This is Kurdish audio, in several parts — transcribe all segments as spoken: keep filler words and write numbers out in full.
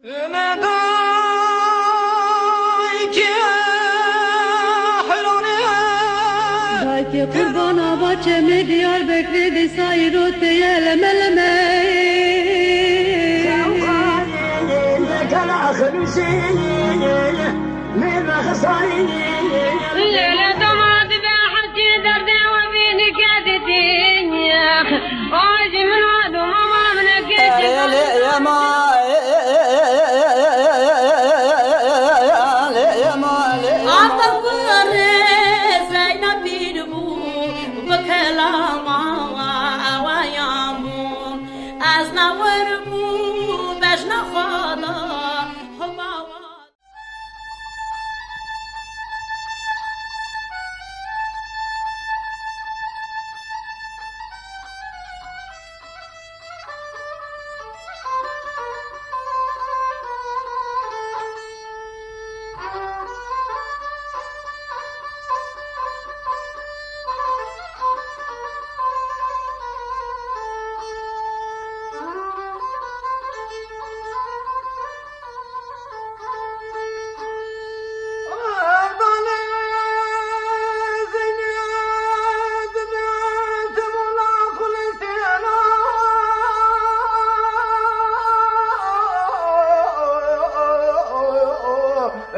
Dayke qurbana baçemê Diyarbekirê dîsa îro teye leme leme. Lêle doma dibe hekî derdê we bînike didî. Ay jî min we doma ma min eke. Ata kurê Zeynepî bû, bi kelama ewayan bû. Ez ne wir bû, bejna xwe da, hema wa.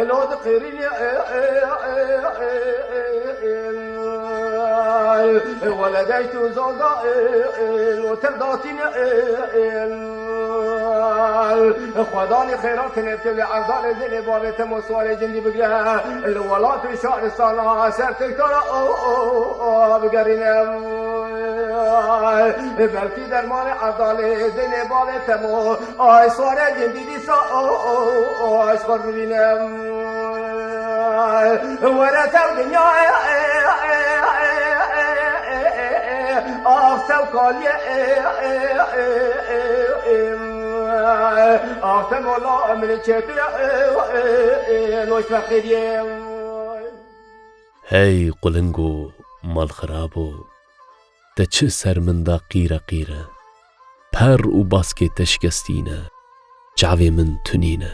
Elo diqirîne, weledeyt û zoza, lo tev datîne, Xwedanê xêra tenê tevlê Evdalê Zênê bavê Temo Swarê Cindî bigre, li welat û şaristana ser tektara bigerîne. Belkî dermanê Evdalê Zênê bavê Temo, ay Swarê Cindî dîsa, ay xwe bibîne. Were tev dinya, ax tev kaliyê, ax tev ola min çêtir, loş feqîriyê. Hey qulingo, malxirabo, te çi ser min da qîre qîre? Per û baskê te şikestî ne, çavê min tunî ne.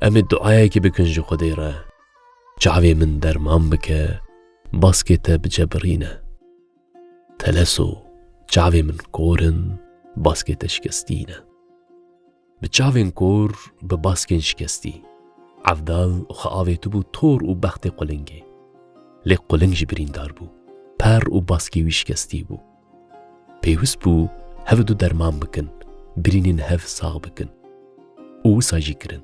Em ê duayekê bikin ji Xwedê re, çavê min derman bike, baskê te bicebirîne. Teleso, çavê min kor in, baskê te şikestî ne. Bi çavên kor, bi baskên şikestî. Evdal xwe avêtibû tor û bextê qulingê. Lê quling jî birîndar bû. Per û baskê wî şikestî bû. Pêwist bû hev du derman bikin, birînên hev sax bikin. Û wisa jî kirin.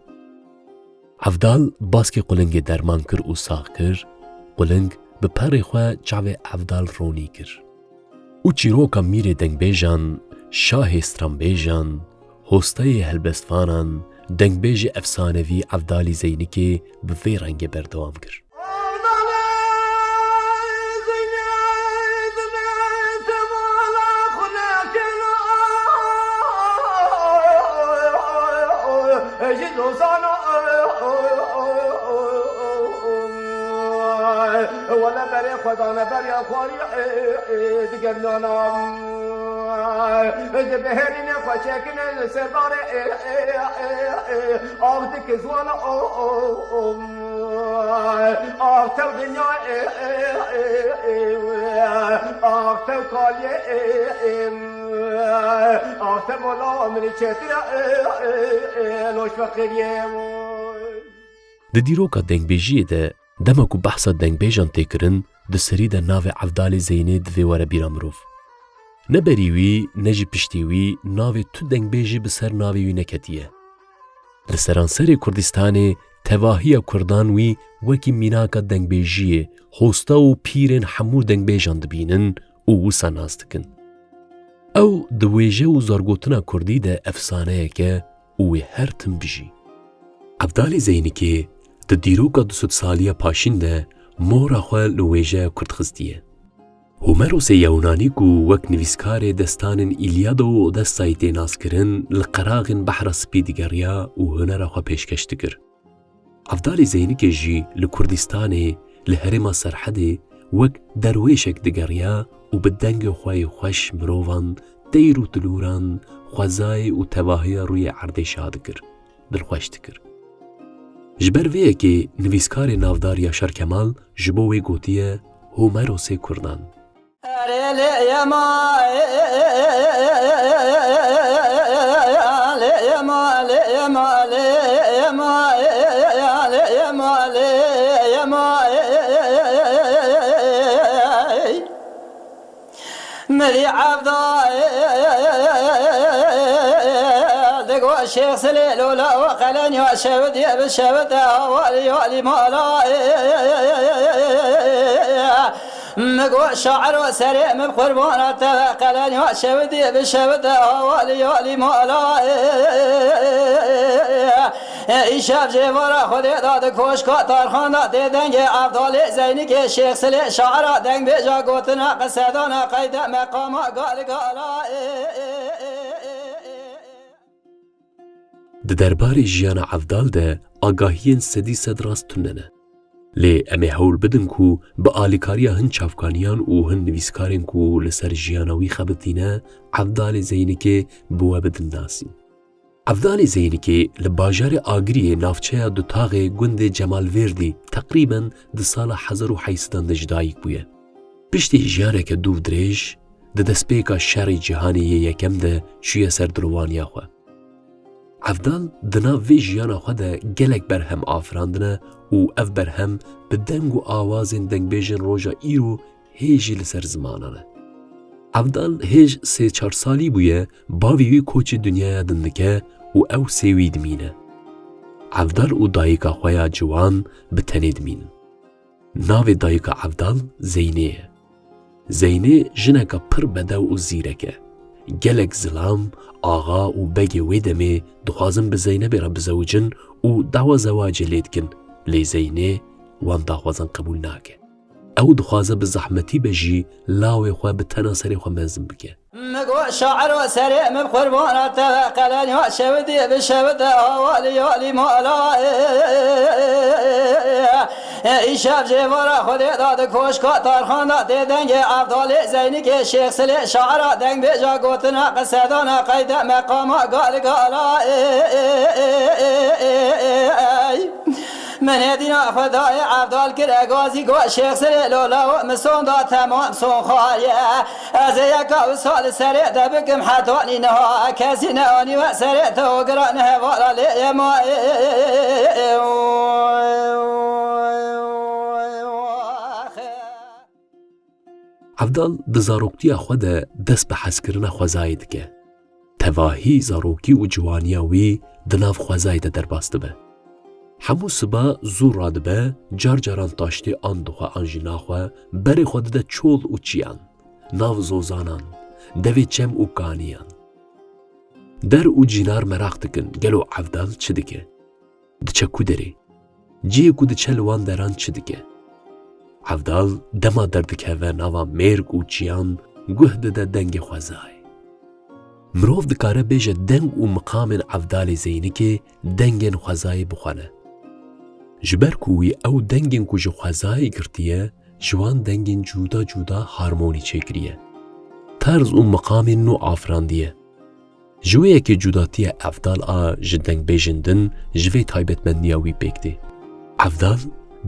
Evdal baskê qulingê derman kir û sax kir, quling bi perê xwe çavê Evdal ronî kir. Û çîroka mîrê dengbêjan, şahê stranbêjan, hostayê helbestvanan, dengbêjê efsanevî Evdalî Zeynikê bi vê rengê berdewam kir. Ji dozana, wele berê xwe dane beriya xwarî, diger nana. Di bihêrînê xwe çêkine li ser darê, av dike ziwana, av tev dinya, av tev kaliyê, av tev ola min çêtir, loş feqîriyê. Di dîroka dengbêjiyê de, dema ku behsa dengbêjan tê kirin, di serî de navê Evdalê Zeynê divê were bîra mirov. Ne berî wî, ne jî piştî wî navê tu dengbêjî bi ser navê wî neketiye. Li seranserê Kurdistanê tevahiya Kurdan wî wekî mînaka dengbêjiyê, hosta û pîrên hemû dengbêjan dibînin û wisa nas dikin. Ew di wêje û zargotina kurdî de efsaneyek e û wê her tim bijî. Evdalê Zeynikê di dîroka du sed saliya paşîn de mora xwe li wêjeya kurd xistiye. Homerosê Yewnanî ku wek nivîskarê destanên Îlyada û Odessayî tê naskirin, li qeraxên Behra Spî digeriya û hunera xwe pêşkeş dikir. Evdalê Zeynikê jî li Kurdistanê, li herêma Serhedê wek derwêşek digeriya û bi dengê xwe yê xweş mirovan teyr û tilûran, xwezayê û tevahiya rûyê erdê şa dikir, dilxweş dikir. Ji ber vê yekê nivîskarê navdar Yaşar Kemal ji bo wê gotiye Homerosê Kurdan. Erê lê yema, lê yema, lê yema, lê yema, lê yema, lê yema. Mirî Evda digo Şêx Silê Lola û Qelenya şewit yê bi şewit e hawal yalî mala. Min got şairo serê min bi qurbana te ve, Qelenya şewit yê bi şewit e hawal yalî mala. Îşev jê vara Xwedê da di koşka Tarxan da tê dengê Evdalê Zeynikê Şêx Silê şaira dengbêja gotina qisedana qeyde meqama gal gala. Di derbarê jiyana Evdal de agahiyên sedî sed rast tune ne. Lê em ê hewl bidin ku bi alîkariya hin çavkaniyan û hin nivîskarên ku li ser jiyana wî xebitîne, Evdalê Zeynikê bi we bidin nasîn. Evdalê Zeynikê li bajarê Agiriyê navçeya Dutaxê gundê Cemalvêrdî teqrîben di sala hezar û heyt sedan de ji dayik bûye. Piştî jiyaneke dûv dirêj, di destpêka şerê cîhanê yê yekem de çûye ser dilovaniya xwe. Evdal di nav vê jiyana xwe de gelek berhem afirandine û ev berhem bi deng û awazên dengbêjên roja îro hê jî li ser zimanan e. Evdal hêj sê çar salî bûye, bavê wî koçî dinyaya din dike û ew sê wî dimîne. Evdal û dayika xwe ya ciwan bi tenê dimînin. Navê dayika Evdal Zeynê ye. Zeynê jineka pir bedew û zîrek e. Gelek zilam, axa û begê wê demê dixwazin bi Zeynebê re bizewicin û dawa zewacê lê dikin, lê Zeynê wan daxwazan qebûl nake. Ew dixwaze bi zehmetî be jî lawê xwe bi tena serê xwe mezin bike. Min got şairo serê min bi qurbana te ve, Qelenya şewitê bi şewite hawalî yalî mala. Îşev jê vara Xwedê da di koşka Tarxan da tê dengê Evdalê Zeynikê Şêx Silê şaira dengbêja gotina qisedana qeyde meqama gal gala. Min hêdîna Xwedayê Evdal kir egazî, got Şêx Silê lola û min sonda temam son xariye. Ez ê yeka wisa li serê te bikim heta nîniha kesî neanî we serê te û giran hevala lê yema. Evdal di zaroktiya xwe de dest bi hezkirina xwezayê dike. Tevahî zarokî û ciwaniya wî di nav xwezayê de derbas dibe. Hemû siba zû radibe, car caran taştê an dixwe an jî naxwe, berê xwe dide çol û çiyan, nav zozanan, devê çem û kaniyan. Der û cînar meraq dikin, gelo Evdal çi dike? Diçe ku derê? Cihê ku diçe li wan deran çi dike? Evdal dema derdikeve nava mêrg û çiyan, guh dide dengê xwezayê. Mirov dikare bêje deng û miqamên Evdalê Zeynikê dengên xwezayê bixwe ne. Ji ber ku wî ew dengên ku ji xwezayê girtiye, ji wan dengên cuda cuda harmonî çêkiriye. Terz û miqamên nû afirandiye. Ji wê yekê cudatiya Evdal a ji dengbêjên din ji vê taybetmendiya wî pêk tê. Evdal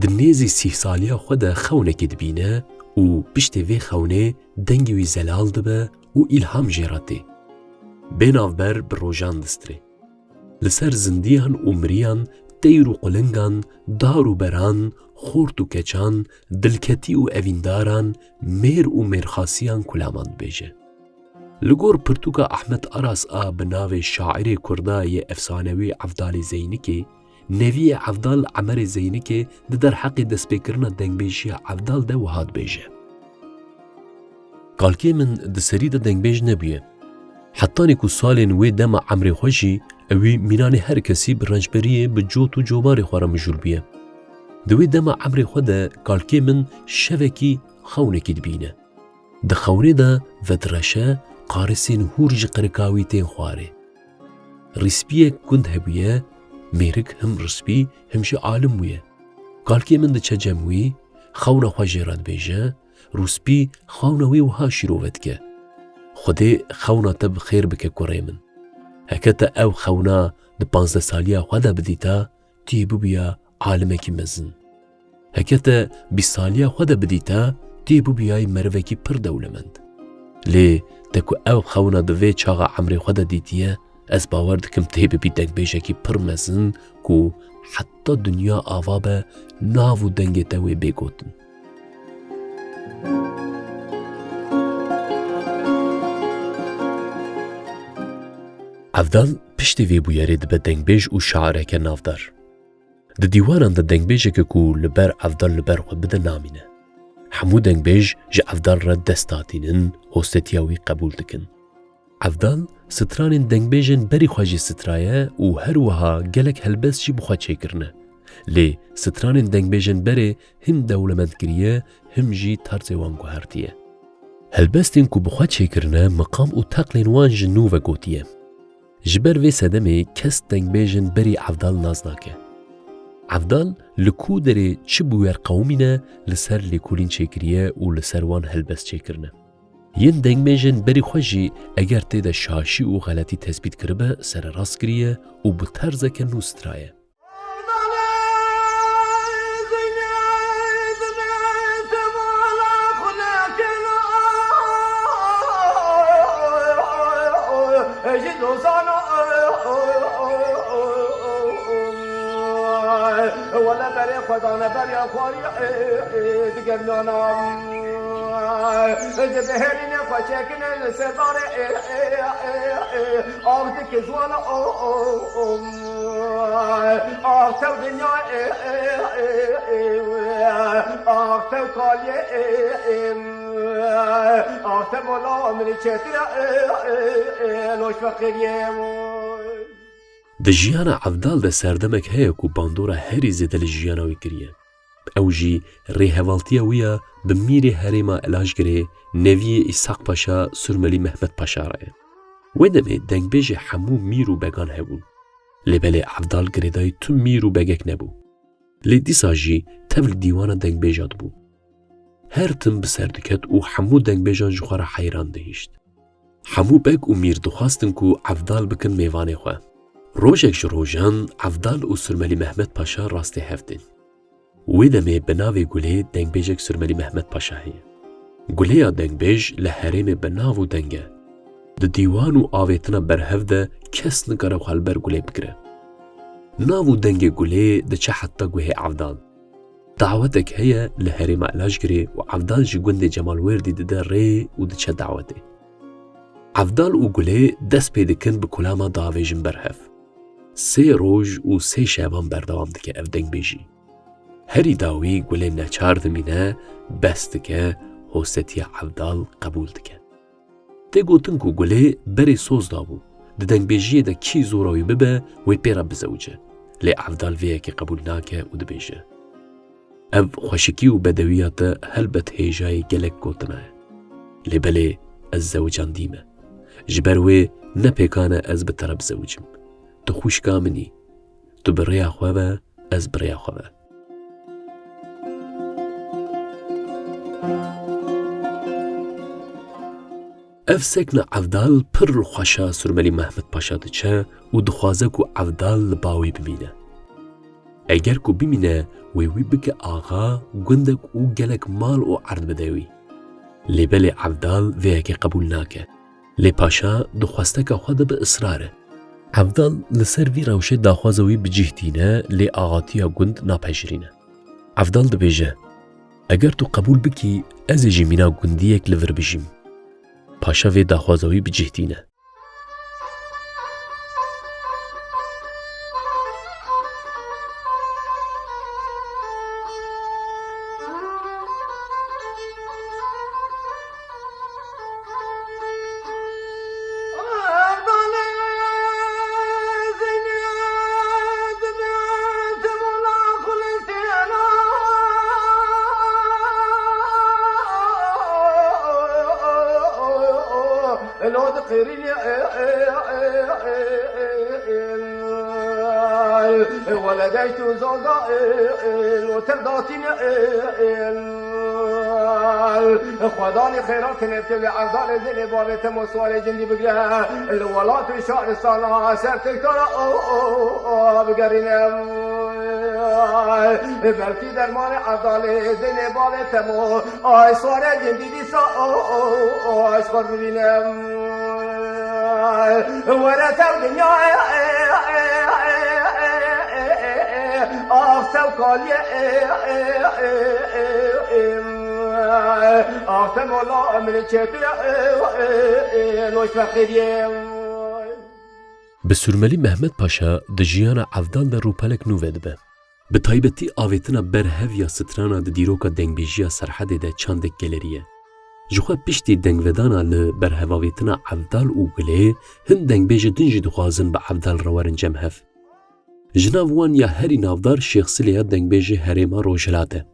di nêzî sîh saliya xwe de xewnekê dibîne û piştê vê xewnê dengê wî zelal dibe û îlham jê re tê. Bê navber bi rojan distirê. Li ser zindiyan û miriyan, teyr û qulingan, dar û beran, xort û keçan, dilketî û evîndaran, mêr û mêrxasiyan kulaman dibêje. Li gor pirtûka Ahmet Aras a bi navê Şairê Kurda yê efsanewî Evdalê Zeynikê, neviyê Evdal Emerê Zeynikê di derheqê destpêkirina dengbêjiya Evdal de wiha dibêje: Kalkê min di serî de dengbêj nebûye. Hetanî ku salên wê dema emrê xwe jî ewî mînanê her kesî bi rençberiyê bi cot û comarê xwe re mijûl bûye. Di wê dema emrê xwe de kalkê min şevekî xewnekî dibîne. Di xewnê de vedireşe, qarisên hûr ji qirika wî tên xwarê. Rîspiyek gund hebûye, mêrik him rîspî him jî alim bûye. Kalkê min diçe cem wî, xewna xwe jê re dibêje, rûspî xewna wî wiha şîrove dike: Xwedê xewna te bi xêr bike kurê min. Heke te ew xewna di panzdeh saliya xwe de bidîta, tu yê bibûya alimekî mezin. Heke te bîst saliya xwe de bidîta, tu yê bibûyayî merivekî pir dewlemend. Lê te ku ew xewna di vê çaxa emrê xwe de dîtiye, ez bawer dikim tu yê bibî dengbêjekî pir mezin ku heta dinya ava be, nav û dengê te wê bê gotin. Evdal piştî vê bûyerê dibe dengbêj û şaireke navdar. Di dîwanan de dengbêjeke ku li ber Evdal li ber xwe bide namîne. Hemû dengbêj ji Evdal re dest datînin, hostetiya wî qebûl dikin. Evdal stranên dengbêjên berî xwe jî straye û her wiha gelek helbest jî bi xwe çêkirine. Lê stranên dengbêjên berê him dewlemend kiriye, him jî tarzê wan guhertiye. Helbestên ku bi xwe çêkirine, miqam û teqlên wan ji nû ve gotiye. Ji ber vê sedemê kes dengbêjên berî Evdal nas nake. Evdal li ku derê çi bûyer qewimîne, li ser lêkolîn çêkiriye û li ser wan helbest çêkirine. Yên dengbêjên berî xwe jî eger tê de şaşî û xeletî tespît kiribe, sererast kiriye û bi terzeke nû straye. Ji dozana wele berê xwe dane beriya xwarî, digernana. Di bihêrînê xwe çêkine li ser barê, av dike ziwana. Ax tev dinya, ax tev kaliyê, ax tev ola min çêtir e, loş feqîriyê. Di jiyana Evdal de serdemek heye ku bandora herî zêde li jiyana wî kiriye. Ew jî rêhevaltiya wî ya bi mîrê herêma Elajgirê, neviyê Îshak Paşa Surmelî Mehmet Paşa re ye. Wê demê dengbêjê hemû mîr û began hebûn. Lê belê Evdal girêdayî tu mîr û begek nebû. Lê dîsa jî tev li dîwana dengbêja dibû. Her tim bi ser diket û hemû dengbêjan ji xwe re heyran dihişt. Hemû beg û mîr dixwastin ku Evdal bikin mêvanê xwe. Rojek ji rojan Evdal û Surmelî Mehmet Paşa rastê hev tên. Wê demê bi navê Gulê dengbêjek Surmelî Mehmet Paşa heye. Gulê ya dengbêj li herêmê bi nav û deng e. Di dîwan û avêtina berhev de kes nikare xwe li ber Gulê bigire. Nav û dengê Gulê diçe heta guhê Evdal. Dawetek heye li herêma Elajgirê û Evdal ji gundê Cemalwêrdî dide rê û diçe dawetê. Evdal û Gulê dest pê dikin bi kulama diavêjin berhev. Sê roj û sê şevan berdewam dike ev dengbêjî. Herî dawî Gulê neçar dimîne, bes dike, hostetiya Evdal qebûl dike. Tê gotin ku Gulê berê soz dabû, di dengbêjiyê de kî zora wî bibe, wê pê re bizewice. Lê Evdal vê yekê qebûl nake û dibêje, ev xweşikî û bedewiya te helbet hêjayê gelek gotina ye. Lê belê ez zewicandî me. Ji ber wê ne pêkan e ez bi te re bizewicim. Tu xwişka min î. Tu bi rêya xwe ve, ez bi rêya xwe ve. Ev sekna Evdal pir li xweşa Surmelî Mehmet Paşa diçe û dixwaze ku Evdal li ba wî bimîne. Eger ku bimîne, wê wî bike axa gundek û gelek mal û erd bide wî. Lê belê Evdal vê yekê qebûl nake. Lê Paşa di xwesteka xwe de bi israr e. Evdal li ser vî rewşê daxwaza wî bi cih tîne, lê axatiya gund napejirîne. Evdal dibêje, eger tu qebûl bikî, ez ê jî mîna gundiyek li vir bijîm. Paşa vê daxwaza wî bi cih tîne. Lo diqirînî, wele deyt û zoza, lo tev datînî. Xwedanî xêra tinê tevlê Evdalê zêlê bavê Temo Siwarê Cindî bigre. Li welat û şaristana ser tiktara bigerîne. Belkî dermanê Evdalê zêlê bavê Temo Siwarê Cindî dîsa ji xwe bibîne. Were tev dinya, ax tev kaliyê, ax tev mola min çêtir, loş feqîriyê. Bi Surmelî Mehmet Paşa di jiyana Evdal de rûpelek nû vedibe. Bi taybetî avêtina berhev ya strana di dîroka dengbêjiya Serhedê de çandek geleriye. Jixwe piştî dengvedana li berhevavêtina Evdal û Gulê, hin dengbêjê din jî dixwazin bi Evdal re werin cem hev. Ji nav wan ya herî navdar Şêx Silê ya dengbêjê herêma Rojhilat e.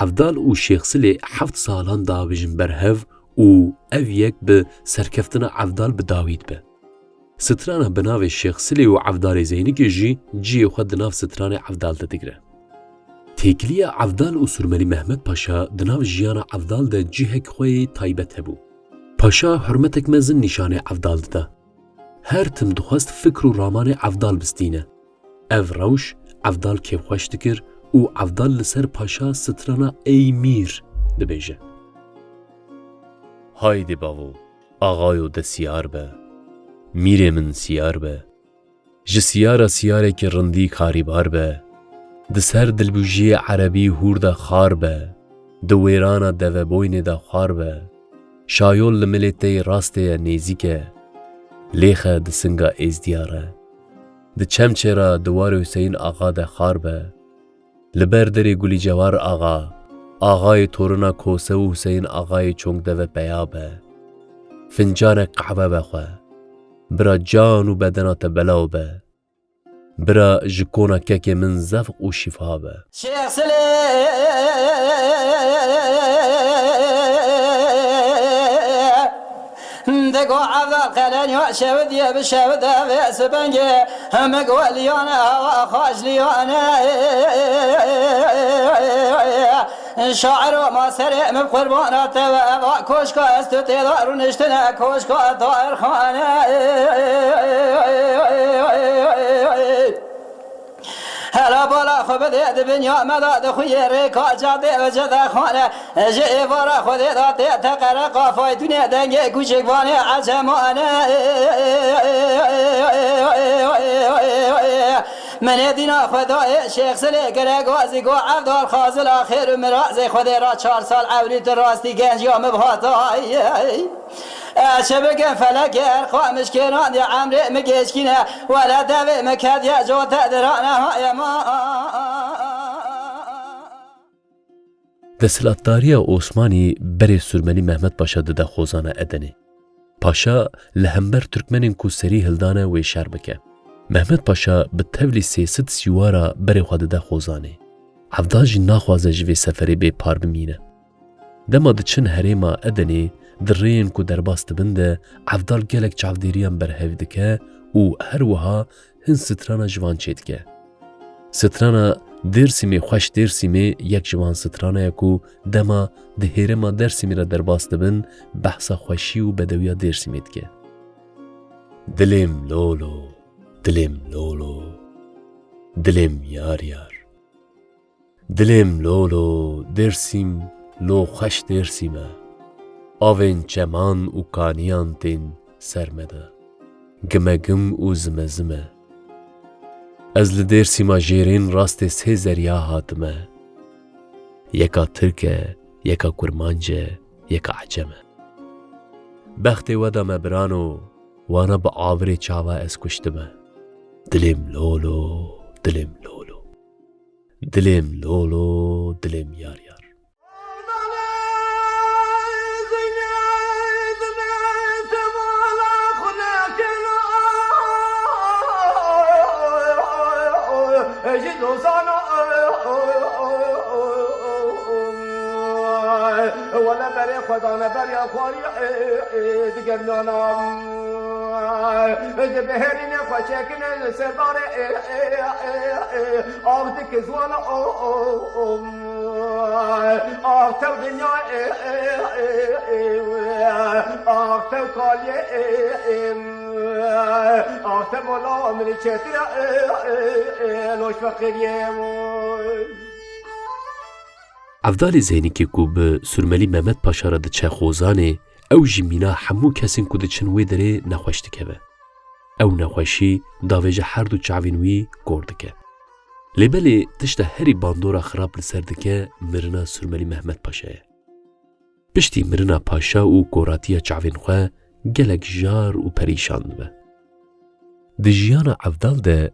Evdal û Şêx Silê heft salan diavêjin berhev û ev yek bi serkeftina Evdal bi dawî dibe. Strana bi navê Şêx Silê û Evdalê Zeynikê jî cihê xwe di nav stranê Evdal de digire. Têkiliya Evdal û Surmelî Mehmet Paşa di nav jiyana Evdal de cihek xwe yê taybet hebû. Paşa hurmetek mezin nîşanê Evdal dida. Her tim dixwest fikr û ramanê Evdal bistîne. Ev rewş Evdal kêfxweş dikir û Evdal li ser Paşa strana Ey Mîr dibêje. Haydê bavo, axayo de siyar be. Mîrê min siyar be. Ji siyara siyarekî rindî karîbar be. Di ser dilbûjiyê erebî hûr de xar be. Di wêrana deveboynê de xwar be. Şayol li milê te yê rastê ye nêzîk e. Lêxe di singa êzdiya re. Di çemçêra di warê Huseyîn Axa de xar be. Li ber derê Gulî Cewar Axa, axayê torina Kose û Huseyîn Axayê Çongdeve peya be. Fincanek qehwe vexwe. Bira can û bedena te belaw be. Bira ji kona kekê min zevq û şîfa be. Şêx Silê. Digo Evdal qeleniya şewidiye bi şewide vê sibengê. Hemik weliyane hewa xaç liyane. Şairo ma serê min qurbana te ve eva koşka ez tu têda rûniştine koşka Tahirxane. Hela bala xwe bidê di binya me de di xuyê rêka cadê ve cedexane. Ji êvara Xwedê de tê teqere qafay tune dengê kûçik vanê ecemane. Minê dîna Xwedayê Şêx Silê gerek wazî go Evdal Xazila xêr û mirazê Xwedê ra çar sal ewlî tu rastî genc ya min bi hatayê. Ez çi bikim felekê erqa min şkêrandiye emrê min geçkîne, wele devê min kediye cote dirane haye ma. Desthilatdariya Osmanî berê Surmelî Mehmet Paşa dide xozana Edenê. Paşa li hember Tirkmenên ku serî hildane wê şer bike. Mehmet Paşa bi tevlî sê sed sîwara berê xwe dide xozanê. Evdal jî naxwaze ji vê seferê bê par bimîne. Dema diçin herêma Edenê, di rêyên ku derbas dibin de Evdal gelek çavdêriyan berhev dike û her wiha hin strana ji van çêdike. Strana Dêrsimê xweş Dêrsimê yek ji van strana ye ku dema di hêrema Dêrsimê re derbas dibin, behsa xweşî û bedewiya Dêrsimê dike. Dilêm lolo, dilêm lolo, dilêm yar yar. Dilêm lolo, Dêrsim, lo xweş Dêrsim e. Avên çeman û kaniyan tên ser me de. Gimegim û zimezim e. Ez li Dêrsimê jêrên rastê sê zerya hatime. Yeka Tirk e, yeka Kurmanc e, yeka Ecem e. Bextê we da me birano, wana bi avirê çava ez kuştime. Dilêm lolo, dilêm lolo. Dilêm lolo, dilêm yar yar. Ji dozana wele berê xwe dane beriya xwarî diger nana. Di bihêrînê xwe çêkine li ser darê av dike ziwana. Ax tev dinya, ax tev kaliyê, ax tev ola min çêtir, loş feqîriyê. Evdalê Zeynikê ku bi Surmelî Mehmet Paşa re diçe xozanê, ew jî mîna hemû kesên ku diçin wê derê nexweş dikeve. Ew nexweşî davêje her du çavên wî kor dike. Lê belê tişta herî bandora xirab li ser dike mirina Surmelî Mehmet Paşa ye. Piştî mirina Paşa û koratiya çavên xwe gelek jar û perîşan dibe. Di jiyana Evdal de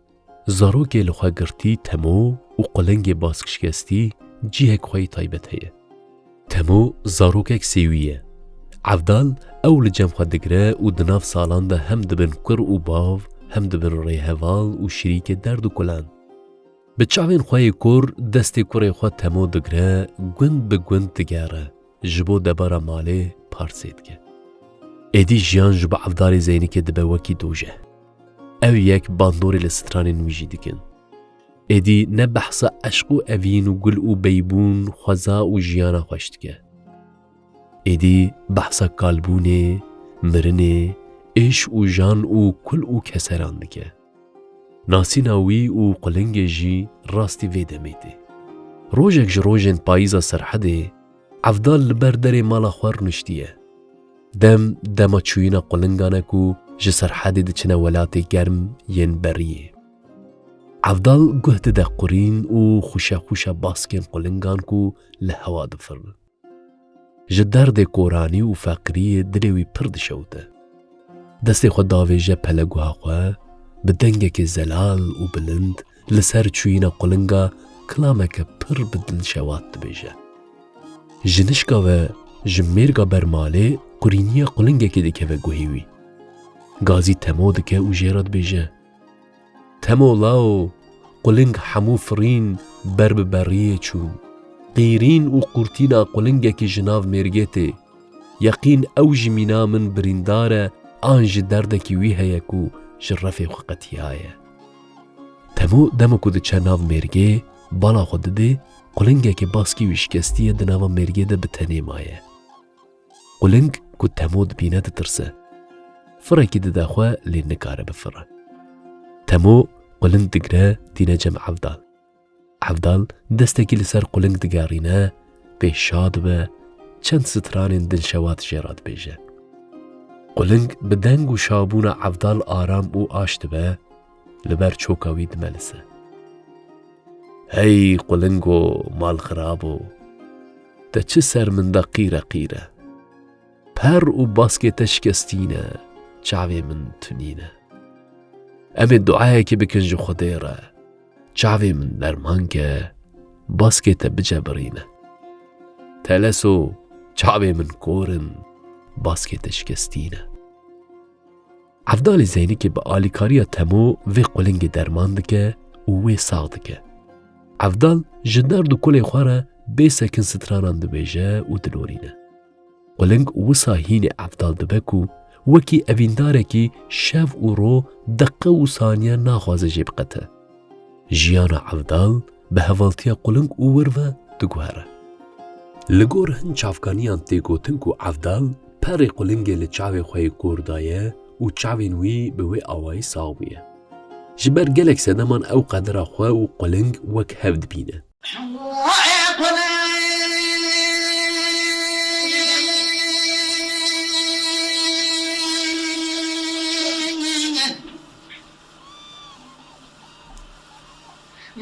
zarokê li xwe girtî Temo û qulingê baskşikestî cihek xwe yî taybet heye. Temo zarokek sêwî ye. Evdal ew li cem xwe digire û di nav salan de hem dibin kur û bav, hem dibin rêheval û şirîkê derd û kulan. Bi çavên xwe yê kor destê kurê xwe Temo digire, gund bi gund digere, ji bo debara malê parsê dike. Êdî jiyan ji bo Evdalê Zeynikê dibe wekî dojeh. Ew yek bandorê li stranên wî jî dikin. Êdî ne behsa eşq û evîn û gul û beybûn, xweza û jiyana xweş dike. Êdî behsa kalbûnê, mirinê, êş û jan û kul û keseran dike. Nasîna wî û qulingê jî rastî vê demê tê. Rojek ji rojên payîza Serhedê, Evdal li ber derê mala xwe rûniştiye. Dem dema çûyîna qulingan e ku ji Serhedê diçine welatê germ yên beriyê. Evdal guh dide qurîn û xuşexuşa baskên qulingan ku li hewa difirin. Ji derdê koranî û feqiriyê dilê wî pir dişewite. Destê xwe davêje peleguha xwe, bi dengekê zelal û bilind li ser çûyîna qulinga kilameke pir bi dilşewat dibêje. Ji nişka ve ji mêrga ber malê qurîniya qulingekê dikeve guhê wî. Gazî Temo dike û jê re dibêje, Temo lawo, quling hemû firîn ber bi beriyê çûn. Qîrîn û qurtîna qulingekî ji nav mêrgê tê. Yeqîn ew jî mîna min birîndar e, an jî derdekî wî heye ku ji refê xwe qetiyaye. Temo dema ku diçe nav mêrgê, bala xwe didê, qulingekê baskî wî şikestî ye, di nava mêrgê de bi tenê maye. Quling ku Temo dibîne ditirse. Firekî dide xwe lê nikare bifire. Temo quling digire tîne cem Evdal. Evdal destekî li ser quling digerîne, pê şa dibe, çend stranên dilşewat jê re dibêje. Quling bi deng û şabûna Evdal aram û aş dibe, li ber çoka wî dimelise. Hey qulingo malxirabo, te çi ser min de qîre qîre? Per û baskê te şikestî ne, çavê min tunî ne. Em ê duayekê bikin ji Xwedê re, çavê min derman ke, baskê te bicebirîne. Teleso, çavê min kor in, baskê te şikestî ne. Evdalê Zeynikê bi alîkariya Temo vê qulingê derman dike û wê sax dike. Evdal ji derd û kulê xwe re bê sekin stranan dibêje û dilorîne. Quling wisa hînê Evdal dibe ku wekî evîndarekî şev û ro, deqe û saniye naxwaze jê biqete. Jiyana Evdal bi hevaltiya quling û wir ve diguhere. Li gor hin çavkaniyan tê gotin ku Evdal perê qulingê li çavê xwe yê kor daye û çavên wî bi wê awayî sax bûye. Ji ber gelek sedeman ew qedera xwe û quling wek hev dibîne.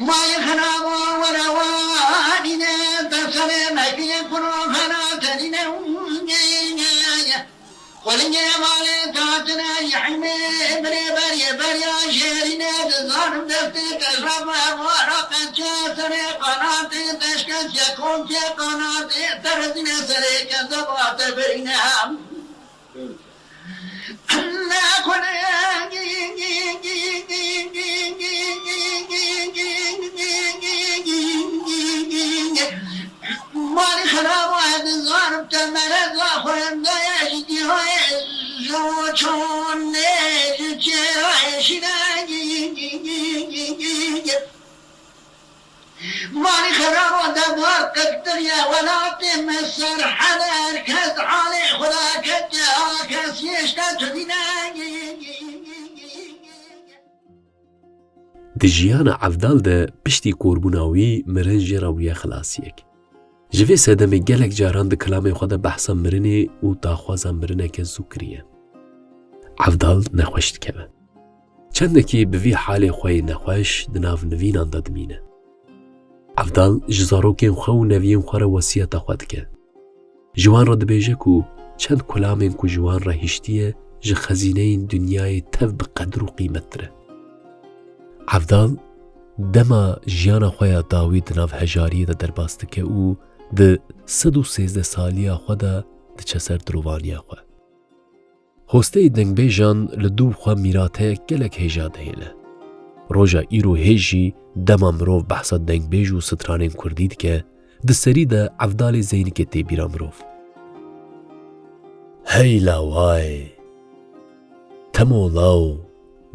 May xirabo were wa dîne, te serê mekiyê kuro xena te dîne. Xwelingê malê tatine, yehîmê birê berê berya jêrîne, dizanim destê te şabe, wara qeçe serê qanatê, deşke çekon çê qanatê, te rezîne serê kezeba te birîne. Mali xirab e, dizanim te mereza xwendeye ji cihayê, ji çonê, ji çêrayê şîne. Malî xerab û demar qirtiye, welatê me serhed e, her kes halê xwe da ketiye, kes yê işte tu dîne. Di jiyana Evdal de piştî korbûna wî mirin jê re bûye xilasiyek. Ji vê sedemê gelek caran di kilamên xwe de behsa mirinê û daxwaza mirineke zû kiriye. Evdal nexweş dikeve. Çendekî bi vî halê xwe yê nexweş di nav nivînan de dimîne. Evdal ji zarokên xwe û neviyên xwe re wesiyeta xwe dike. Ji wan re dibêje ku çend kulamên ku ji wan re hiştiye ji xezîneyên dinyayê tev bi qedir û qîmettir e. Evdal dema jiyana xwe ya dawî di nav hejariyê de derbas dike û di sed û sêzdeh saliya xwe de diçe ser dilovaniya xwe. Hosteyê dengbêjan li dû xwe mîrateyek gelek hêja dihêle. Roja îro hê jî dema mirov behsa dengbêj û stranên kurdî dike, di serî de Evdalê Zeynikê tê bîra mirov. Hey lawayê! Temo law,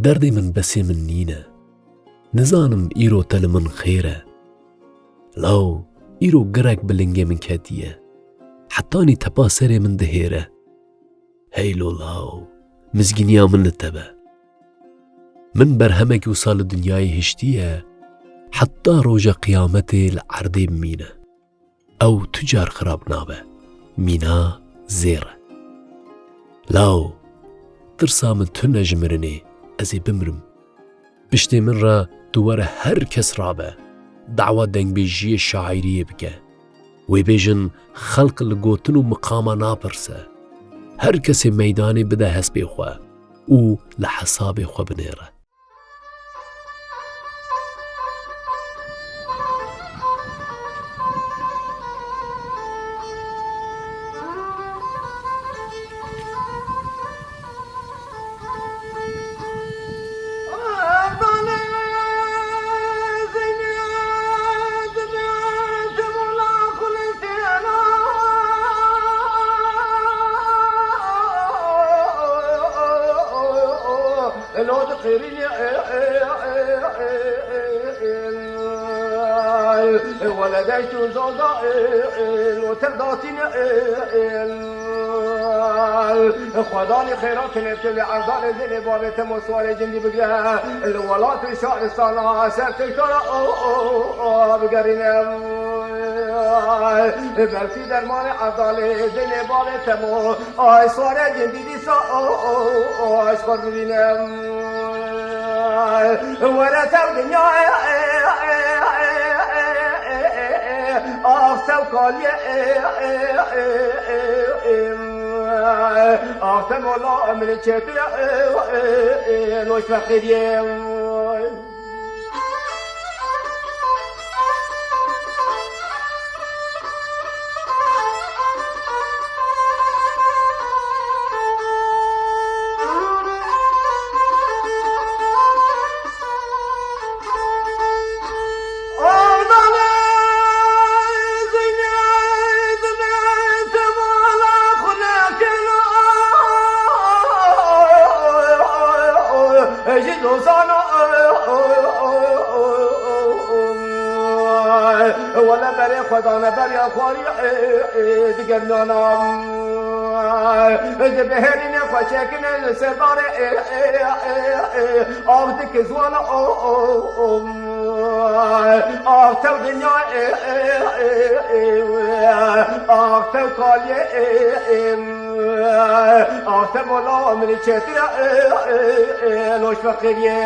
derdê min besê min nîne. Nizanim îro te li min xêr e. Law, îro girek bi lingê min ketiye. Hetanî tepa serê min dihêre. Hey lo law, mizgîniya min li te be. Min berhemekî wisa li dinyayê hiştiye, heta roja qiyametê li erdê bimîne. Ew tu car xirab nabe. Mîna zêr e. Law, tirsa min tune ji mirinê, ez ê bimirim. Piştê min re tu were her kes rabe, dawa dengbêjiyê şaîriyê bike. Wê bêjin, xelk li gotin û miqama napirse. Her kesê meydanê bide hespê xwe û li hesabê xwe binêre. Weledeyt û Zaza, lo tev datîne. Xwedanî xêra tune tu li Evdalê Zênê bavê Temo Swarê Cindî bigre. Li welat û şaristana ser tiştara bigerîne. Belkî dermanê Evdalê Zênê bavê Temo, ay Swarê Cindî dîsa ji xwe bibîne. Were tev dinya, ax tev kaliyê, ax te mola min çêtir, loş feqîriyê. Ji dozana wele berê xwe dane beriya xwarî diger nana. Di bihêrînê xwe çêkine li ser darê av dike ziwana. Av tev dinya, av tev kaliyê. Ax te mola min çêtir e, loş feqîriyê.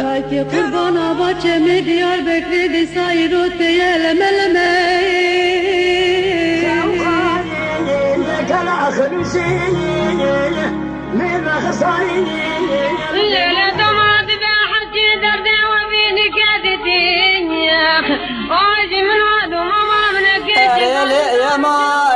Dayke qurbana baçê me Diyarbekirê dîsa îro teye leme leme. Lele doma dibe hecî derdê we bînike didî. Ay jî min wa doma ma min eke. Erê lê yema.